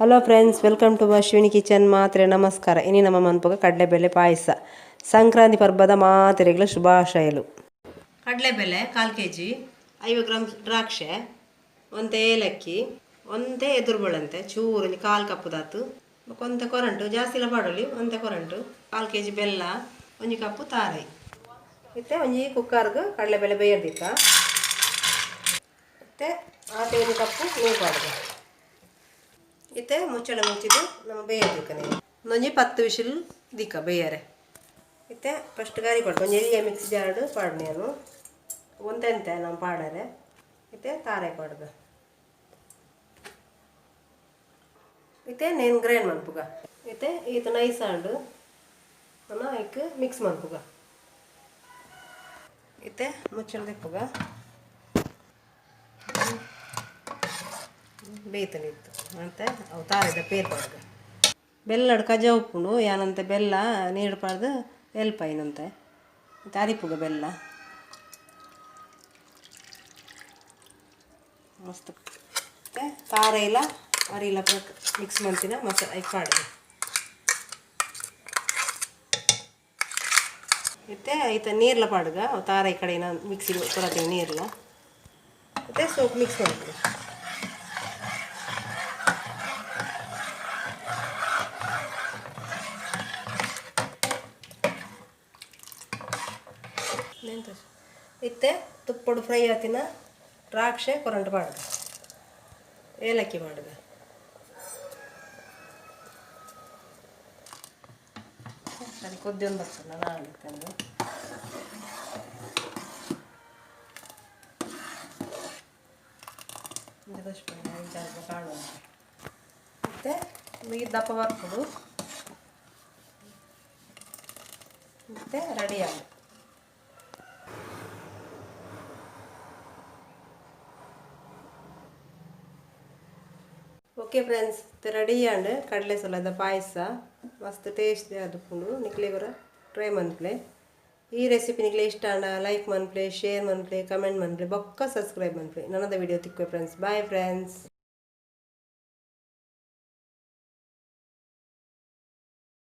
Hello friends, welcome to Ashwini kitchen. ಮಾತ್ರೆ ನಮಸ್ಕಾರ. ಇನಿ ನಮ್ಮ ಮನ್ಪುಗ ಕಡಲೆಬೇಳೆ ಪಾಯಸ. ಸಂಕ್ರಾಂತಿ ಪರ್ಬದ ಮಾತೆರೆಗ್ಲ ಶುಭಾಶಯಲು. ಕಡಲೆಬೇಳೆ 1/4 ಕೆಜಿ, 50 ಗ್ರಾಮ್ ದ್ರಾಕ್ಷೆ, ಒಂತೆ ಏಲಕ್ಕಿ, ಒಂತೆ ಎದುರುಬಳಂತೆ ಚೂರು ಒಂಜಿ 1/4 ಕಪ್ಪು ದಾತು, ಒಂತೆ ಕೊರಂಟು, ಜಾಸ್ತಿ ಇಲ್ಲ ಪಾಡೊಲಿ, ಒಂತೆ ಕೊರಂಟು, 1/4 ಕೆಜಿ ಬೆಲ್ಲ, 1 ಕಪ್ಪು ತಾರೈ. ಇತ್ತೆ ಒಂಜಿ ಕುಕ್ಕರ್ಗೆ ಕಡಲೆಬೇಳೆ ಬೇಯರ್ದಿಕ್ಕ. ಇತ್ತೆ ಆತೆ 1 ಕಪ್ಪು ನೀರು ಪಾಡುಗ. ಇತ್ತೆ ಮುಚ್ಚಳ ಮುಚ್ಚಿದ್ದು ನಮ್ಮ ಬೇಯರ್ದಿಕ್ಕ ನೀರು. ಒಂಜಿ 10 ವಿಶಿಲ್ ದಿಕ್ಕ ಬೇಯರೆ. ಇತ್ತೆ ಫಸ್ಟ್ ಗಾರಿ ಪಾಡು. ಒಂಜಿ ಎಲ್ಲಿಯ ಮಿಕ್ಸಿ ಜಾರ್ಡ್ ಪಾಡ್ನೇನು ಒಂತೆಂತೆ ನಮ್ಮ ಪಾಡರೆ. ಇತ್ತೆ ತಾರೈ ಪಾಡುಗ. ಇತ್ತೆ ನೇನು ಗ್ರೈಂಡ್ ಮನ್ಪುಗ. ಇತ್ತೆ ಈತ ನೈಸ್ ಆಂಡು ಅನ್ನ ಐಕ್ ಮಿಕ್ಸ್ ಮನ್ಪುಗ. ಇತ್ತೆ ಮುಚ್ಚಳ ದಿಪ್ಪುಗ. ಬೇಯ್ತನೆ ಇತ್ತು ಅಂತ ಅವು ತಾರಿದ ಪೇರ್ ಪಾಡ್ಗ. ಬೆಲ್ಲಡ್ ಕಜ ಉಪ್ಪುಂಡು ಯಾನಂತೆ ಬೆಲ್ಲ ನೀರು ಪಾಡ್ದು ಎಲ್ಪ ಐನಂತೆ ಅರಿಪುಗ ಬೆಲ್ಲ ಮಸ್ತ್. ಮತ್ತು ತಾರೈಲ ಅರಿಲ ಮಿಕ್ಸ್ ಮಂತಿನ ಮಸಾಲ ಐಕ್ ಪಾಡ್ದು. ಇತ್ತೆ ಐತ ನೀರ್ಲ ಪಾಡ್ಗ. ಅವು ತಾರೈ ಕಡೆನ ಮಿಕ್ಸಿಗೆ ಕೊರತೀನಿ ನೀರ್ಲ. ಮತ್ತು ಸೋಪ್ ಮಿಕ್ಸ್ ಮಾಡ್ತೀವಿ. ಇತ್ತೆ ತುಪ್ಪಡು ಫ್ರೈ ಆತಿನ ದ್ರಾಕ್ಷೆ ಕೊರಂಟು ಪಾಡ್ಗ, ಏಲಕ್ಕಿ ಪಾಡ್ಗ. ಸರಿ ಕೊದ್ದಿ ಒಂದು ಬರ್ತದೆ ನಾನು ತಂದು. ಕಾಣುವ. ಮತ್ತು ದಪ್ಪ ಬರ್ಪುಡು. ಮತ್ತು ರೆಡಿ ಆಗ. ಓಕೆ ಫ್ರೆಂಡ್ಸ್, ರೆಡಿ ಆಂಡ್ ಕಡಲೆ ಸೊಲ್ಲದ ಪಾಯಸ ಮಸ್ತ್ ಟೇಸ್ಟ್ ಆದುಪ್ಪುಂಡು. ನಿಕ್ಲೆಗೊರ ಟ್ರೈ ಮನ್ಪ್ಲೆ. ಈ ರೆಸಿಪಿ ನಿಕ್ಲೆ ಇಷ್ಟ ಆಂಡ ಲೈಕ್ ಮನ್ಪ್ಲೆ, ಶೇರ್ ಮನ್ಪ್ಲೆ, ಕಮೆಂಟ್ ಮನ್ಪ್ಲೆ, ಬೊಕ್ಕ ಸಬ್ಸ್ಕ್ರೈಬ್ ಮನ್ಪ್ಲೆ. ನನ್ನದ ವಿಡಿಯೋ ತಿಕ್ಕುವೆ ಫ್ರೆಂಡ್ಸ್. Bye friends.